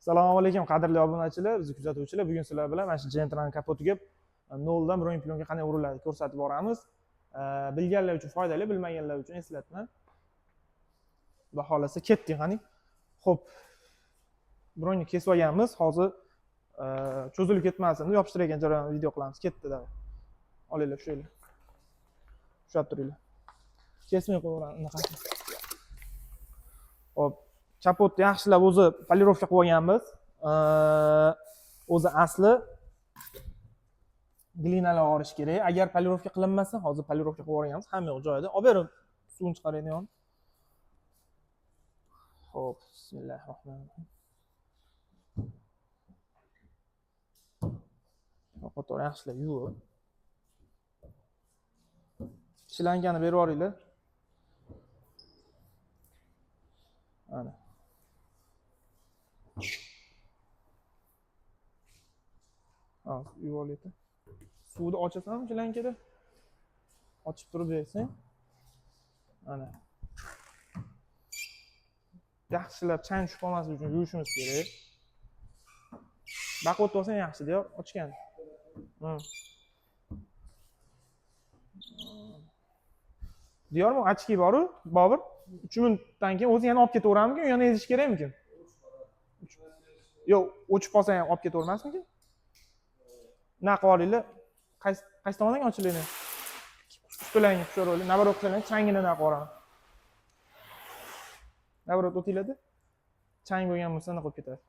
Assalomu alaykum qadrli obunachilar, bizni kuzatuvchilar. Bugun sizlar bilan mana shu Gentra'ning kapotiga noldan broneplyonka qanday uriladi ko'rsatib boramiz. Bilganlar uchun foydali, bilmaganlar uchun eslatma. Xudo xolasa ketdik qani. Xo'p. Bronni kesib olganmiz. Hozir cho'zilib ketmasin deb yopishtirayotgan jarayonni video qilamiz. Ketdi davay. Olinglar, ushlaylar. Ushlab turinglar. Kesmay qo'yaveramiz unaqasi. Xo'p, kapotni yaxshilab o'zi polirovka qilib olganmiz. O'zi asli glinalab olish kerak. Agar polirovka qilinmasa, hozir polirovka qilib olganmiz, hamma yoq joyida. Olib bering, suvini chiqaraydigan. Xo'p, bismillahirrohmanirrohim. Qator yaxshilab yuvib. Shlangani berib yuboringlar. Ana. Ha, yuvib olaydi. Suvni ochasanmi shlankada? Ochib turib bersang. Ana. Yaxshilab chang tushib qolmasligi uchun yuvishimiz kerak. Baquvvat bo'lsang yaxshi deyor, ochgan. Diyormi, ochki boru, Bobur? 3 minutdan keyin o'zi yana olib ketaverammikin, yana ezish kerakmikin? Yo'q, o'chib qolsa ham olib ketavermasmikin? Nima qilib olinglar? Qaysi tomondan ochiladi? Ustilangga tushirib oling. Nabarot qilsanglar, changini nima qilib yuboraman. Nabarot o'tinglarda. Chang bo'lgan bo'lsa nima qilib ketadi.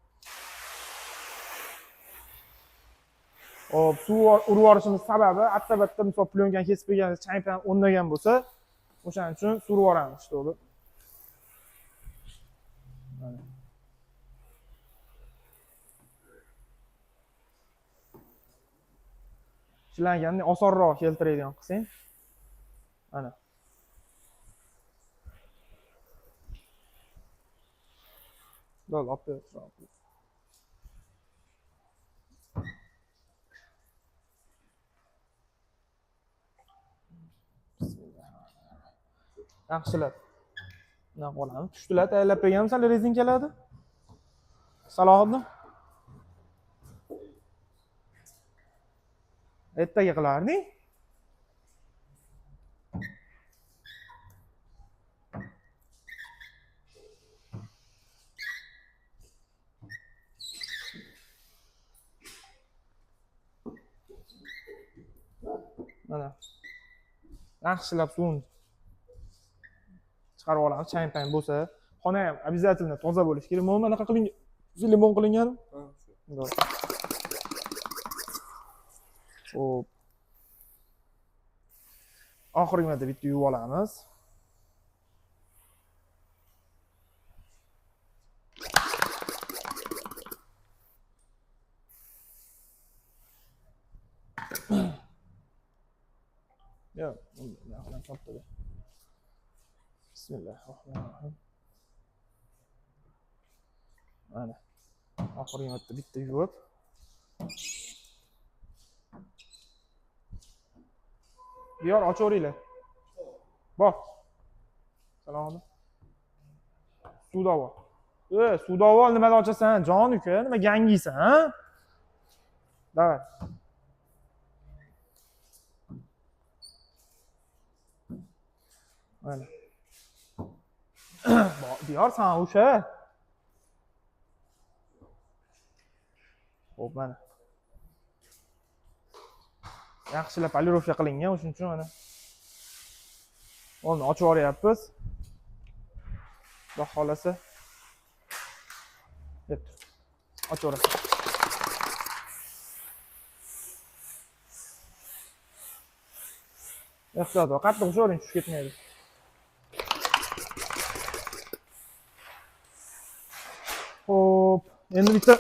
Hop, suv urib yuborishimiz sababi atta-batta misol plyonkani kesib qo'ygan chang bilan o'rnagan bo'lsa, o'shaning uchun surib yuboramiz, to'g'ri. Shlangani osonroq keltiradigan qilsang. Ana. Bo'ldi, olib ber. Yaxshilab. Bunaqa olamiz. Tushdilar, tayyorlab qo'yganmisan rezinkalarni? Salohiddin. Ertaga qilarding. Mana. Yaxshilab suvini chiqarib olamiz, chang-pang bo'lsa. Xona ham обязательно toza bo'lishi kerak. Mana bunaqa qilingan, limon qilingan. Xo'p. Oxirgi marta bitta yuvib olamiz. Yo'q, bundan katta. Bismillahirrohmanirrohim. Mana. Oxirgi marta bitta yuvib. Diyor ochaveringlar. Bor. Salom. Suvda bor. Suvda bor, nimada ochasan? Jon uka, nima gangiysan, ha? Davay. Mana. Diyor san o'sha. Xo'p, mana. Yaxshilab polirovka qilingan, o'shuning uchun mana. Uni ochib yuboryapmiz. Xudo xolasa. Deb tur. Ochib yuborasan. Ehtiyot bo'l, qattiq ushlavering, tushib ketmaydi. Xo'p, endi bitta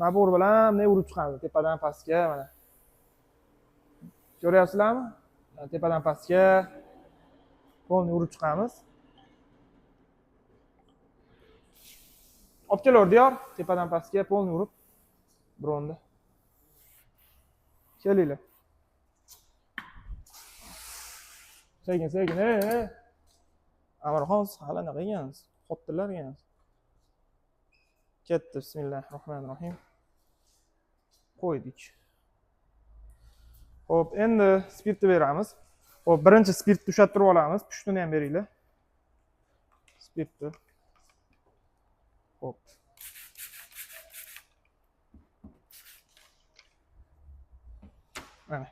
nabor bilan bunday urib chiqamiz, tepadan pastga mana. Ko'ryapsizlarmi? Tepadan pastga polni urib chiqamiz. Olib kelaver Diyor, tepadan pastga polni urib bronni. Kelinglar. Sekin, sekin, ey, ey. Amirxon, hali anaqa ekansiz, xottinlar ekansiz. Ketdi, bismillahirrohmanirrohim. Qo'ydik. Xo'p, endi spirtni beramiz. Xo'p, birinchi spirtni ushlab turib olamiz. Pushtini ham beringlar. Spirtni. Xo'p. Mana.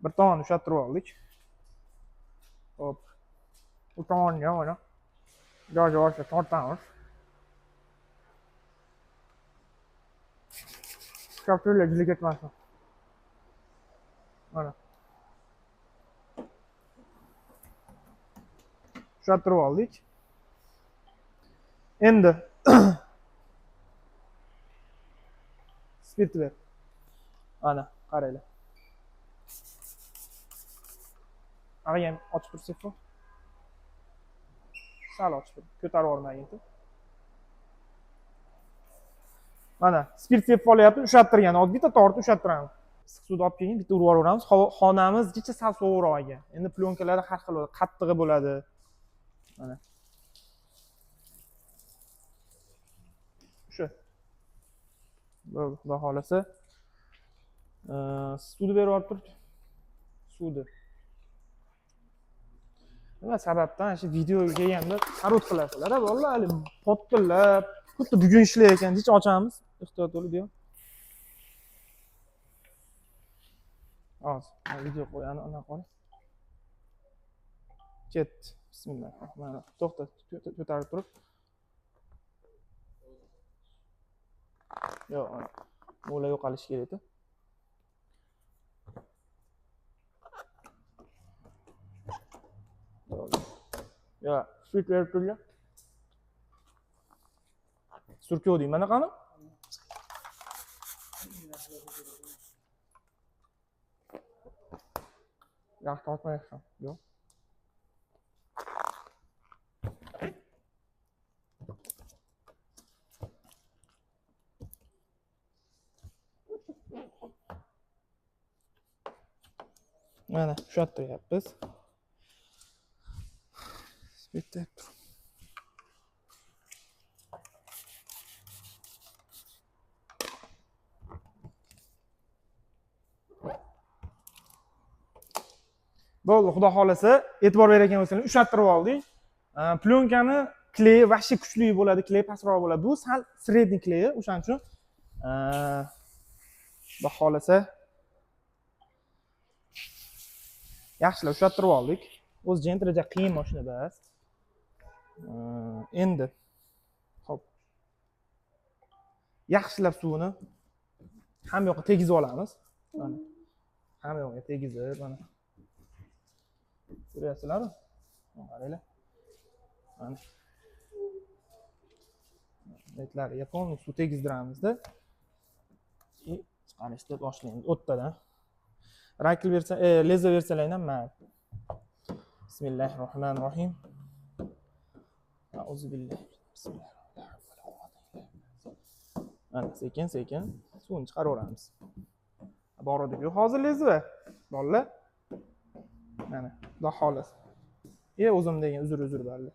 Bir tomonni ushlab turib oldik. Xo'p. Bu tomonni ham mana iloji boricha tortamiz. Ushlab turinglar, jili ketmasin. Mana. Ushlab turib oldik. Endi spirt ber. Ana, qaranglar. Ag'ayam ochib tursak-ku. Sal ochib tur, ko'tarib yubormagin. Mana, spirt sepib olyapti, ushlab turgan. Hozir bitta tortib ushlab turamiz. Issiq suvni olib keyin bitta urib yuboramiz. Xonamiz kecha sal sovuqroq ekan. Endi plyonkalari har xil bo'ladi, qattig'i bo'ladi. Mana. O'sha. Bo'ldi, xudo xolasa. Suvni berib yuborib tur. Suvni. Nima sababdan shu videoga kelganda qarut qilasizlar, vallahi hali potillab, xuddi bugun ishlayotgan hech ochamiz. Ehtiyot bo'lib deyo. Hozir video qo'yani anaqa qo'y. Ketdi. Bismillahirrohmanirrohim. To'xta, ko'tarib turib. Yo'q, ular yo'qolishi kerak edi. Yo, sut berib turlar. Surkuvding mana qani? Yaxshi tortmayapsan. Yo'q. Mana ushlab turyapmiz. Bitta tur. Bo'ldi, xudo xolasa, e'tibor berayotgan bo'lsangiz, ushlab turib oldik. Plyonkani kleyi vahshiy kuchli bo'ladi, kley pastroq bo'ladi. Bu sal sredniy kleyi, o'shaning uchun xudo xolasa yaxshilab ushlab turib oldik. O'zi Gentra juda qiyin mashina emas. Endi hop. Yaxshilab suvini hamma yoqqa tegizib olamiz. Mana. Hamma yoqqa tegizib, mana. Ko'ryapsizlarmi? Qaranglar. Mana. Netlariga polni suv tegizdiramizda. Chiqarishni boshlaymiz o'rtadan. Rakl bersa, leza bersalar ham mayli. Bismillahirrohmanirrohim. Auzubillah. Bismillahirrohmanirrohim. Mana sekin-sekin suvni chiqaraveramiz. Bor edi-ku hozir lezva. Bolalar. Mana, xudo xohlasa. O'zim degan, uzr balli.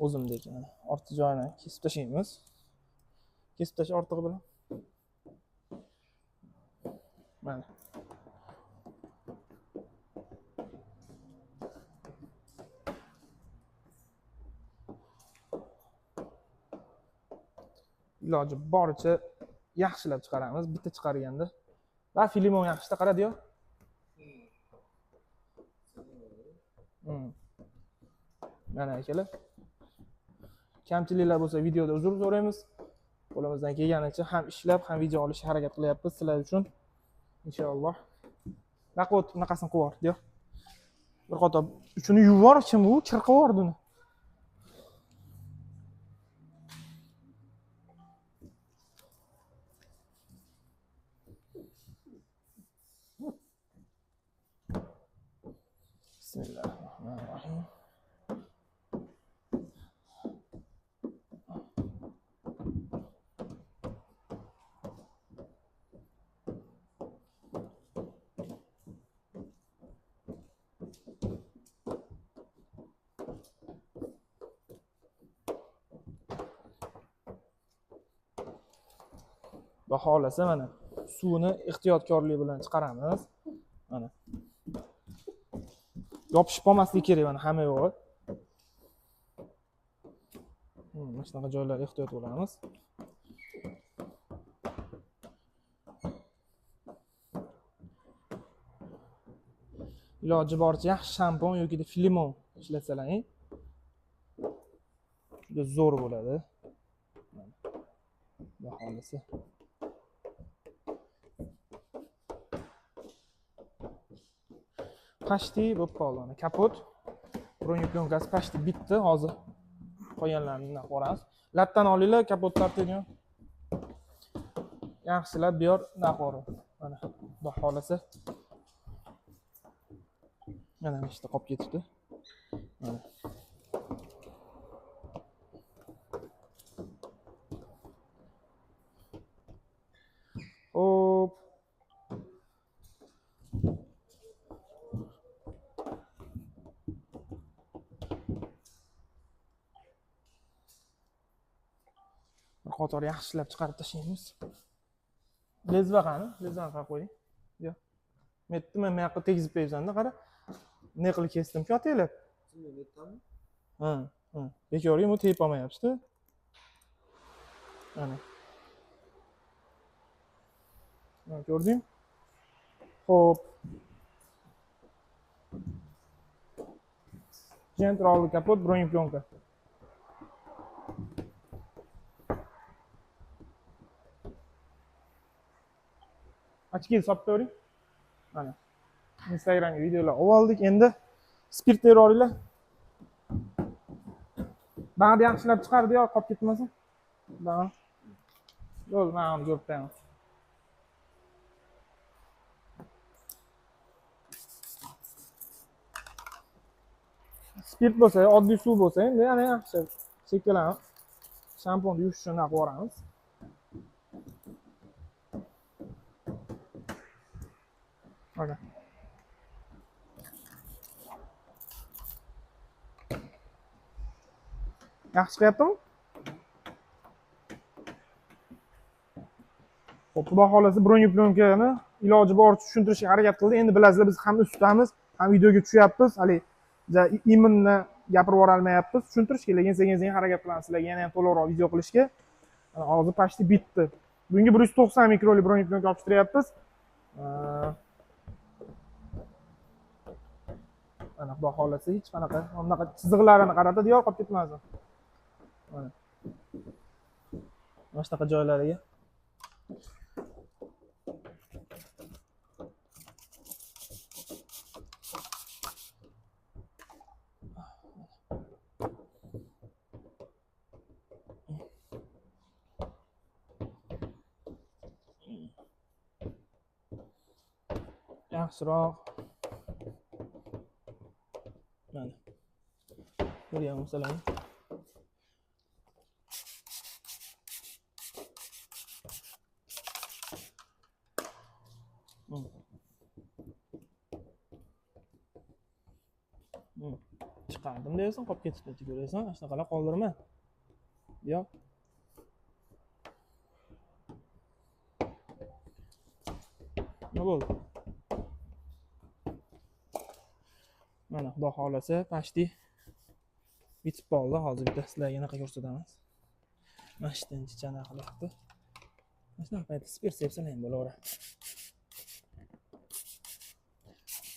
O'zim degan. Mana ortiq joyini kesib tashlaymiz. Kesib tashlash ortig'i bilan. Mana. Iloji boricha yaxshilab chiqaramiz. Bitta chiqarganda. Va Filimon yaxshida qaradi-yo. Mana akalar. Kamchiliklar bo'lsa videoda uzr so'raymiz. Qo'limizdan kelganicha ham ishlab, ham video olishga harakat qilyapmiz sizlar uchun. Inshaalloh. Naqot bunaqasini qilib yubordi-yo. Bir qator uchini yuvib yubor, kim u? Kir qilib yubordi uni. Bismillahirrohmanirrohim. Xudo xohlasa mana suvini ehtiyotkorlik bilan chiqaramiz. Mana. Yopishib qolmasligi kerak mana hamma yo'g'i. Mana shunaqa joylarda ehtiyot bo'lamiz. Iloji boricha yaxshi shampun yoki filimon ishlatsalar, juda zo'r bo'ladi. Xudo xohlasa. Pashti bo'lib qoldi. Mana kapot, broneplonkasi pashti bitdi. Hozir qolganlarini bundan ko'ramiz. Latdan olinglar, kapot tortadigan. Yaxshilab bu yor naqori. Mana xudo xohlasa. Mana işte qolib ketibdi. Mana. Hop. Bir qator yaxshilab chiqarib tashlaymiz. Lezva qani? Lezvani qara qo'ying. Yo'q. Men bu yoqqa tegizib qo'yibsan-da, qara. Ne qilib kesdim-ku ataylab. Ha, ha. Bekorga bu tegib olmayapti-da. Ana. Mana ko'rding? Xo'p. Gentra oldi kapot, broneplyonka. Ochki solib ko'ring. Mana. Instagramga videolar oldik. Endi spirt terib olinglar. Bag'ni yaxshilab chiqardi yo, qolib ketmasin. Bag'ni. Yo'q, men uni ko'rib turaman. Spirt bo'lsa, oddiy suv bo'lsa, endi yana yaxshi. Chekkalarni shampunni yuvish uchun qilib yuboramiz. Mana. Yaxshi chiqyaptimi? Xo'p, xudo xohlasa broneplonkani iloji boricha tushuntirishga harakat qildi. Endi bilasizlar, biz ham ustamiz, ham videoga tushyapmiz. Hali imonni gapirib yubora olmayapmiz. Tushuntirishga, lekin sekin-sekin harakat qilamiz sizlarga yana ham to'liqroq video qilishga. Mana hozir pashti bitdi. Bunga 190 mikroli broneplyonka yopishtiryapmiz. Mana xudo xohlasa hech qanaqa bunaqa chiziqlarini qaratadi, yo'q qolib ketmasin. Mana. Mana shunaqa joylariga. Yaxshiroq. Mana. Ko'ryapsizlar. Chiqardim deysan, qolib ketibdi, ko'rasan, shunaqalar qoldirma. Yo'q. Nima bo'ldi? Mana xudo xohlasa pashti bitib qoldi. Hozir bitta sizlarga anaqa ko'rsatamiz. Mana shu yerdan qilyapti. Mana shunaqa paytda spirt sepsalar ham bo'laveradi.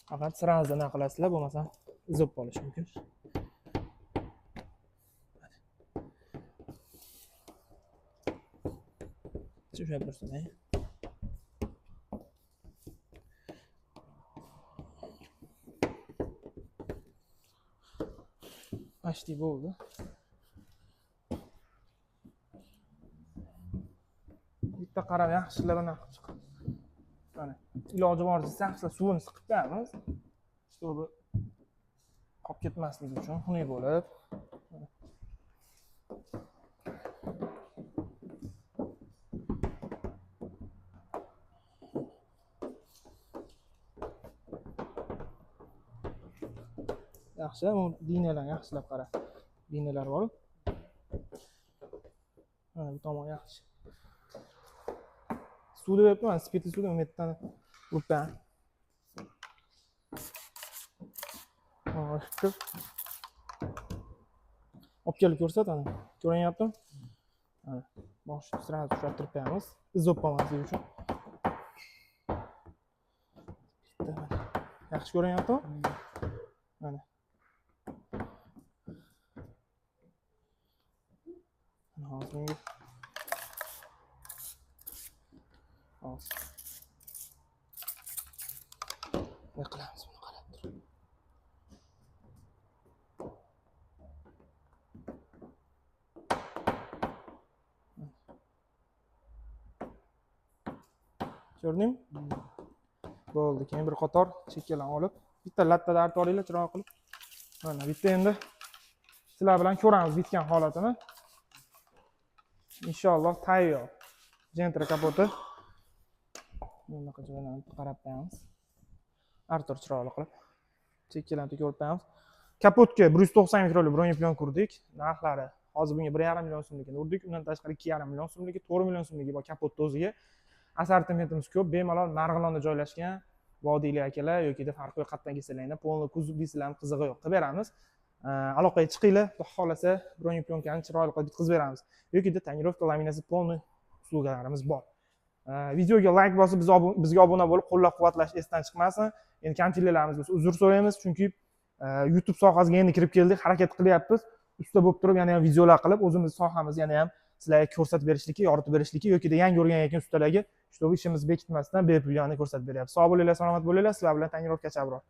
Faqat sразу anaqa qilasizlar, bo'lmasa uzib qolishi mumkin. Ushlab tursin, Pashti bo'ldi. Bitta qarab yaxshilab anaqa qilib chiq. Mana iloji boricha yaxshilab suvini siqib qo'yamiz. Чтобы qolib ketmasligi uchun xunuk bo'lib. Yaxshi, bu dinalarni yaxshilab qara. Dinalar bor. Mana bu tomon yaxshi. Suvda beribman, spirtli suvda umetdan urib qo'yaman. Shukur. Olib kelib ko'rsat ana. Ko'rinyaptimi? Ana, boshini сразу ushlab turib qo'yamiz. Iz bo'lib qolmasligi uchun. Bitta mana. Yaxshi ko'rinyaptimi? Mana. Mana hozir bunga hozir. Ne qilamiz buni qarab turib. Ko'rdingmi? Bo'ldi. Keyin bir qator chekkalarni olib, bitta lattada artib olinglar chiroyli qilib. Mana bitta endi sizlar bilan ko'ramiz bitgan holatini. Inshaalloh tayyor. Gentra kapoti. Bunaqa joylarni qarab qo'yamiz. Artur chiroyli qilib chekkalarni ko'rib qo'yamiz. Kapotga 190 mikronli broneplyonka urdik. Narxlari hozir bunga 1,5 million so'mligini urdik. Undan tashqari 2,5 million so'mligi, 4 million so'mligi bor kapotni o'ziga. Assortimentimiz ko'p, bemalol Marg'ilonda joylashgan vodiylik akalar yoki farqi yo'q qayerdan kelsanglar, polni kuzov deysizlarmi, qizig'i yo'q, qilib beramiz. Aloqaga chiqinglar, xudo xohlasa broneplonkani chiroyli qilib bitkazib beramiz. Yoki tonirovka laminasi polni uslugalarimiz bor. Videoga like bosib bizga obuna bo'lib qo'llab-quvvatlash esdan chiqmasin. Endi kamchiliklarimiz bo'lsa uzr so'raymiz, chunki YouTube sohasiga endi kirib keldik, harakat qilyapmiz. Usta bo'lib turib yana ham videolar qilib o'zimiz sohamizni yana ham sizlarga ko'rsatib berishlikka, yoritib berishlikka yoki yangi o'rganayotgan ustalarga shu ishimizni bekitmasdan bepul yana ko'rsatib beryapmiz. Sog' bo'linglar, salomat bo'linglar. Sizlar bilan tonirovkachi Abror.